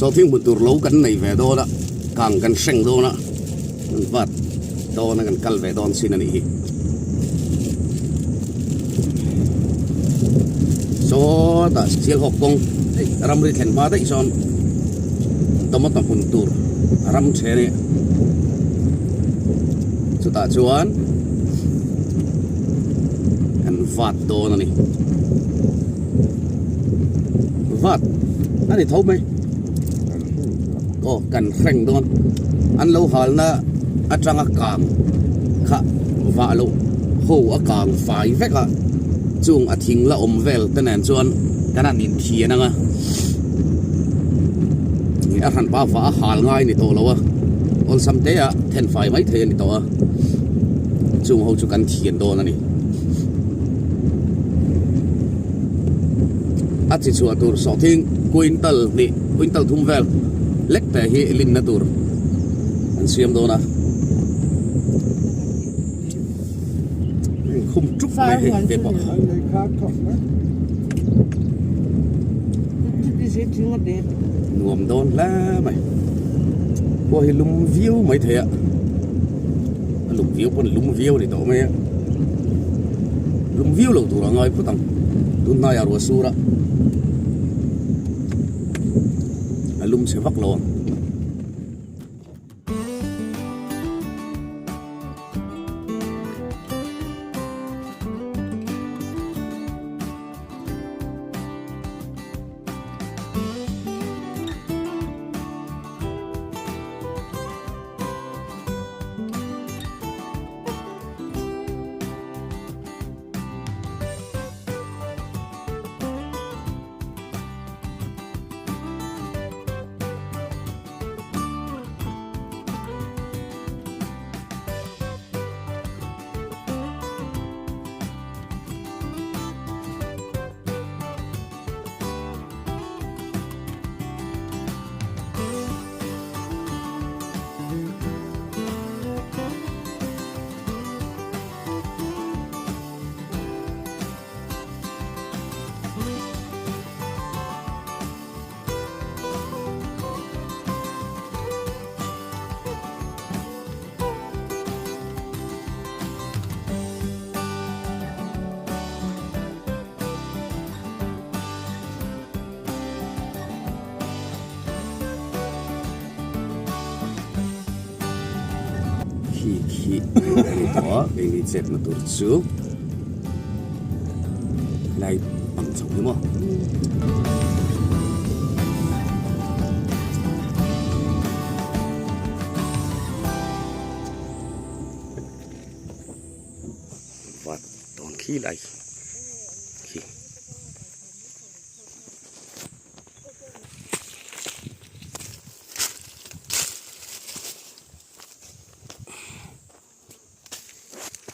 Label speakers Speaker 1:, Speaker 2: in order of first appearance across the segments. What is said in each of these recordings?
Speaker 1: Sawhthing hmu tur lo kan nei ve dawn a, kang kan hreng dawn a, kan vat dawn a kan kal ve dawn chin a nih hi. Sawtah Sialhawk kawng ramri thlen hma daih sawn tomato hmun tur a ram then a ni. Chutah chuan kan vat dawn a ni. Vat a ni tho mai. Aw kan hreng dawn. An lo halna atanga kang kha vah loh ho a kang fai vek a. Chung a thing la awm vel te nen chuan kan han inthian ang a. A hranpa vah a hal ngai ni tawh lo a. Awlsam te a then fai mai thei a ni tawh a. Chung ho chu kan thian dawn a ni. A chi chhuah tur sawhthing quintal hnih quintal thum vel lek te hi linna tur an siam dawn a. Khum tuk mai hei te pawh. Nuam dawn hle mai. Khua hi lum viau mai thei a. A lum viau pawn lum viau a ni tawh mai a. Lum viau lo tur a ngai phawt ang. Tun hnaiah ruah sur a. A lum chhe vak lo ang. Khi khi a ni tawh a keini chetna tur chu helai bang chho hi maw. Vat dawn khi lai khi.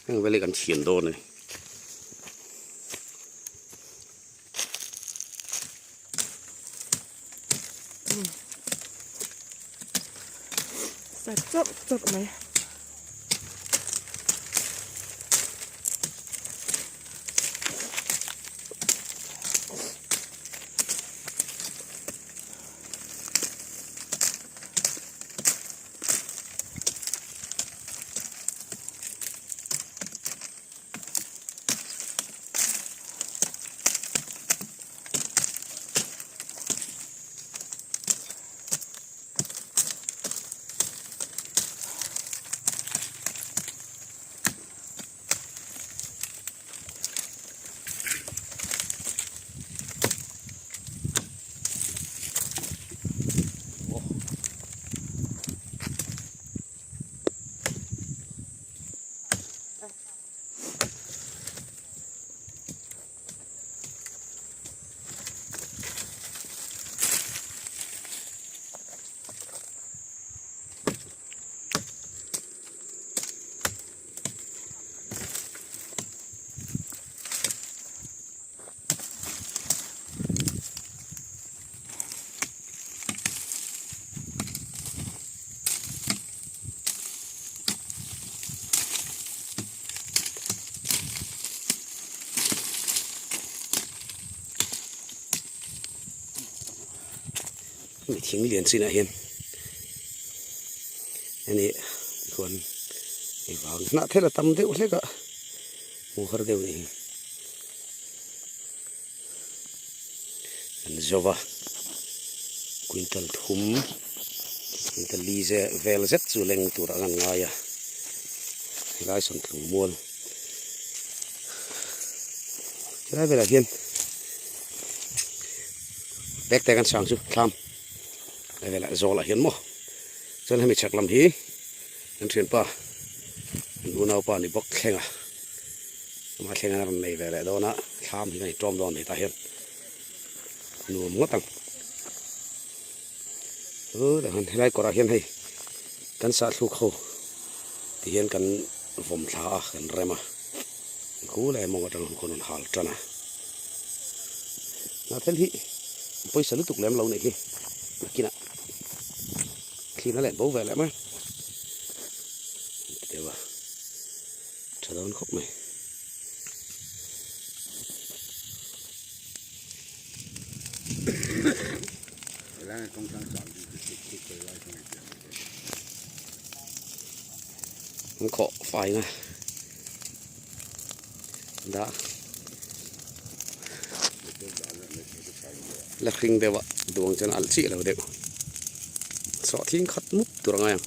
Speaker 1: Heng vel hi kan chhian dawn a ni.
Speaker 2: Sat chawrh chawrh mai.
Speaker 1: Hemi thing lian chinah hian heni tikhuan hei vang hnah thel a tam deuh hlek a hmuh har deuh a nih hi an zo va quintal thum quintal li ze vel zet chu leng tur a lan ngai a helai sawmtlung mual helai velah hian. Bag te kan sang chu thlam lai velah zawl ah hian maw chuan hemi chhak lam hi kan thianpa kan unaupa ni bawk thleng a amah thleng a rawn nei ve leh dawn a thlam hi kan intawm dawn a ni tah hian nuam ngawt ang chutah hian helai kawrah hian hei kan sahthluk ho ti hian kan vawm thla a kan rem a. Khu leh mawng atang khawn an hal tan a, hnahthel hi pawisa lutuk lem lo neih hi nakinah thlir a let bo ve leh mai an ti deuh a, tha dawn khawp mai. An khawh faina dah la hring deuh a duang chuan alh chiah lo deuh sawhthing khat mup tur a ngai ang.